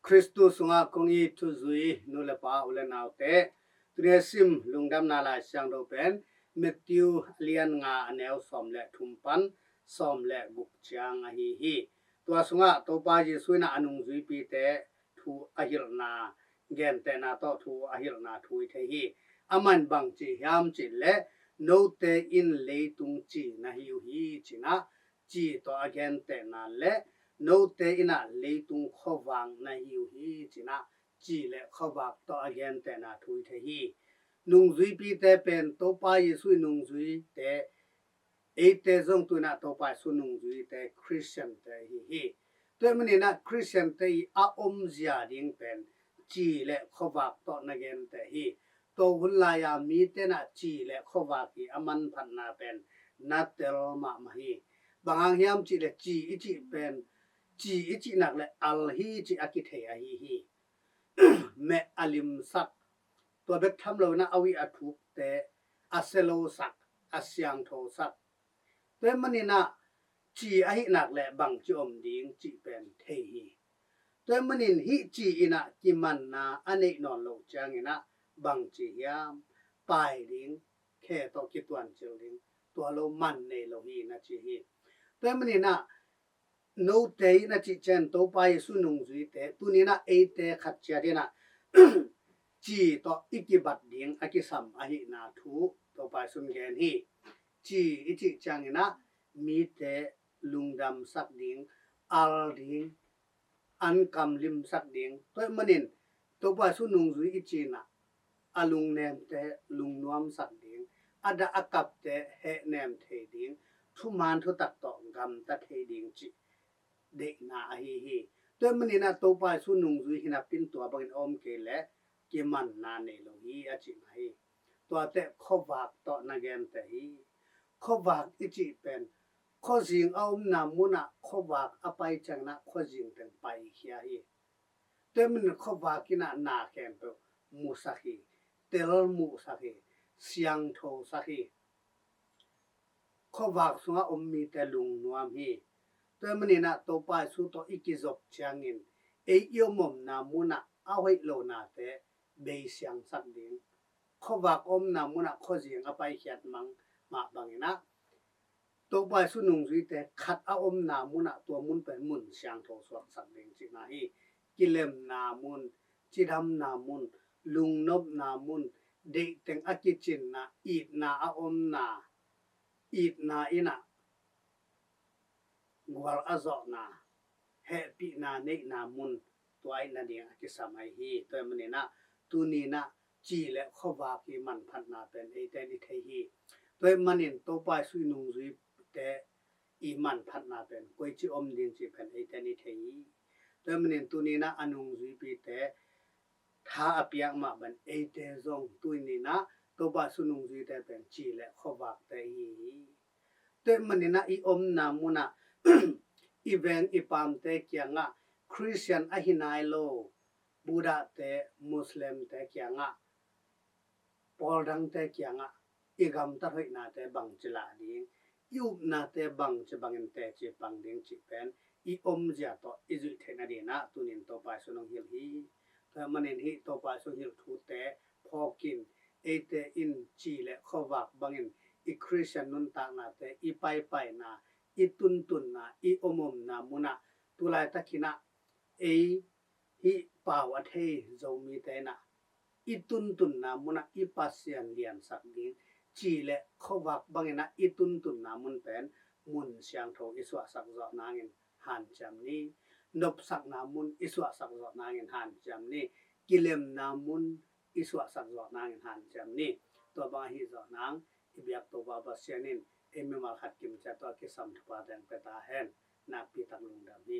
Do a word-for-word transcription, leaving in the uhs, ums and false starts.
Khristu sungah kong it thuzui nu le pa, u le naute, tuni a sim lungdamna Lai Siangtho pen Matthew a lian nga, a neu sawm le thum pan sawm le guk ciang ahi hi. Tua sungah Topa Jesuh in a nungzuipite thu a hilhna, gentehna tawh thu a hilhna thu i thei hi. Aman bang ci hiam cih leh, note in leitung ci na hi uh hi, ci-in a ci tawh a gentehna le note in a leitung khuavak na hi uh hi, ci-in a ci le khuavak tawh a gentehna thu i thei hi. Nungzuipite pen Topa Jesuh i nungzuite, eite zong tu-in a Topa Jesuh nungzuite, Khristiante ahi hi. Tua ahih manin a Khristiante i a omzia ding pen ci le khuavak tawh na genteh hi. Tua hun lai-a mite in a ci le khuavak i a manphatna pen na tel mahmah hi. Bang hang hiam cih leh ci i cih pen, ci i cih nak leh al hi cih a kithei ahi hi. Meh a limsak, tua bek tham lo-in a, a uih a thukte a sialosak, a siangthosak. Tua ahih manin a ci ahih nak leh bang ci om ding cih pen thei hi. Tua ahih manin hih ci in a kimanna a neih nawn loh ciangin a bang ci hiam, pai ding, khe tawh kituancil ding, tua lo man nei lo hi, na ci hi. Tua ahih manin a note in a cih ciang Topa Jesuh nungzuite, tuni in a eite khat ciat in a ci tawh i kibat ding a kisam ahihna thu Topa Jesuh in gen hi. Ci i cih ciangin a mite lungdamsak ding, al ding, an kamlimsak ding. Tua ahih manin Topa Jesuh nungzui i ci in a, a lungnemte lungnuamsak ding, a dah a kapte hehnem thei ding, thuman thutak tawh gamta thei ding cih deihna ahi hi. Tua ahih manin a Topa Jesuh nungzui hi napi-in tua bangin a om kei leh kimanna nei lo hi, a cihna hi. Tuate khuavak tawh na genteh hi. Khuavak i cih pen khuazing a omna mun ah khuavak a pai ciangin a khuazing teng paikhia hi. Tua ahih manin khuavak in a na khempeuh musak hi, tel muhsak hi, siangthosak hi. Khuavak sungah om mite lungnuam hi. Tua ahih manin a Topa Jesuh tawh i kizop ciangin ei i om omna mun ah a hoih lonate beisiangsak ding, khuavak omna mun ah khuazing a paikhiat mang mah bangin a Topa Jesuh nungzuite khat a omna mun ah tua mun pen mun siangtho suaksak ding cihna hi. Kilemna mun, cidamna mun, lungnopna mun, deihteng a kicinna, itna a omna, itna in a gual a zawhna, hehpihna neihna mun, tua ahih nading a kisam ahi hi. Tua ahih manin a tuni in a ci le khuavak i manphatna pen eite in i thei hi. Tua ahih manin Topa Jesuh i nungzuite i manphatna pen koici om ding cih pen eite in i thei hi. Tua ahih manin tuni in a a nungzuipite tha a piak mah bangin eite zong tuni in a Topa Jesuh nungzuite pen ci le khuavakte i hi hi. Tua ahih manin a i omna mun ah i veng i paamte kiangah, Khristian ahi nai lo Buddhate, Muslimte kiangah, pawl dangte kiangah i gamtat hoihnate bangci lah ding, i upnate bangci bangin teci pang ding cih pen i omzia tawh i zuih theih nading in a tuni in Topa Jesuh in hong hilh hi. Tua ahih manin hih Topa Jesuh hong hilh thute phawkin eite in ci le khuavak bangin i Khristian nuntaknate, i paipaina, i tuntunna, i om omna mun ah, tu laitak in a ei hih pau a thei Zomite in a i tuntunna mun ah i Pasian liansak ding, ci le khuavak bangin a i tuntunna mun pen mun siangtho i suahsak zawh nangin hanciam ni. Nopsakna mun i suahsak zawh nangin hanciam ni. Kilemna mun i suahsak zawh nangin hanciam ni. Tua bang ahi zawh nang i biak Topa Pasian in ei mimal khat kim ciat tawh a kisam thupha teng pia ta hen. Nakpi tak lungdam hi.